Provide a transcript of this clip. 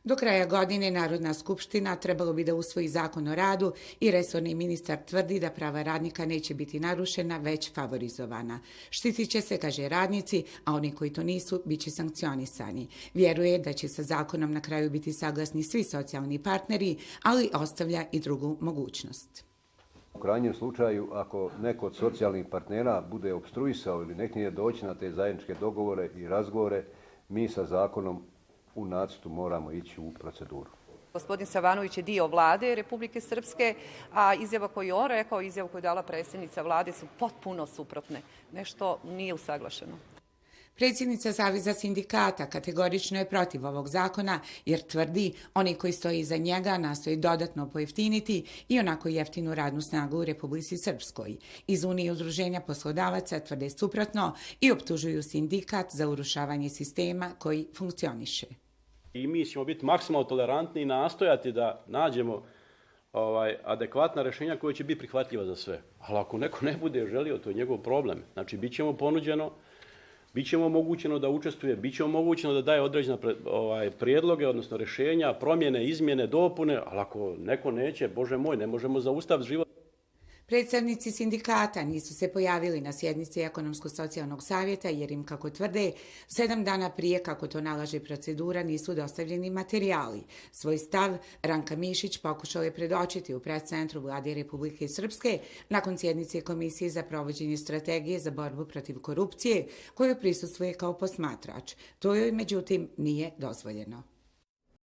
Do kraja godine Narodna skupština trebalo bi da usvoji zakon o radu i resorni ministar tvrdi da prava radnika neće biti narušena, već favorizovana. Štitit će se, kaže, radnici, a oni koji to nisu bit će sankcionisani. Vjeruje da će sa zakonom na kraju biti saglasni svi socijalni partneri, ali ostavlja i drugu mogućnost. U krajnjem slučaju, ako neko od socijalnih partnera bude opstruisao ili ne htije doći na te zajedničke dogovore i razgovore, mi sa zakonom u nacrtu moramo ići u proceduru. Gospodin Savanović je dio vlade Republike Srpske, a izjava koju je on rekao, izjava koju je dala predsjednica vlade su potpuno suprotne. Nešto nije usaglašeno. Predsjednica Saveza sindikata kategorično je protiv ovog zakona jer tvrdi oni koji stoji iza njega nastoji dodatno pojeftiniti i onako jeftinu radnu snagu u Republici Srpskoj. Iz Unije udruženja poslodavaca tvrde suprotno i optužuju sindikat za urušavanje sistema koji funkcioniše. I mi ćemo biti maksimalno tolerantni i nastojati da nađemo adekvatna rješenja koja će biti prihvatljiva za sve. Ali ako neko ne bude želio, to je njegov problem. Znači, bit će mu ponuđeno, bit će mu omogućeno da učestvuje, bit će mu omogućeno da daje određene prijedloge, odnosno rješenja, promjene, izmjene, dopune, ali ako neko neće, Bože moj, ne možemo zaustaviti život. Predstavnici sindikata nisu se pojavili na sjednici Ekonomsko-socijalnog savjeta jer im, kako tvrde, 7 dana prije, kako to nalaže procedura, nisu dostavljeni materijali. Svoj stav Ranka Mišić pokušao je predočiti u prescentru Vlade Republike Srpske nakon sjednice Komisije za provođenje strategije za borbu protiv korupcije, koju prisustvuje kao posmatrač. To joj, međutim, nije dozvoljeno.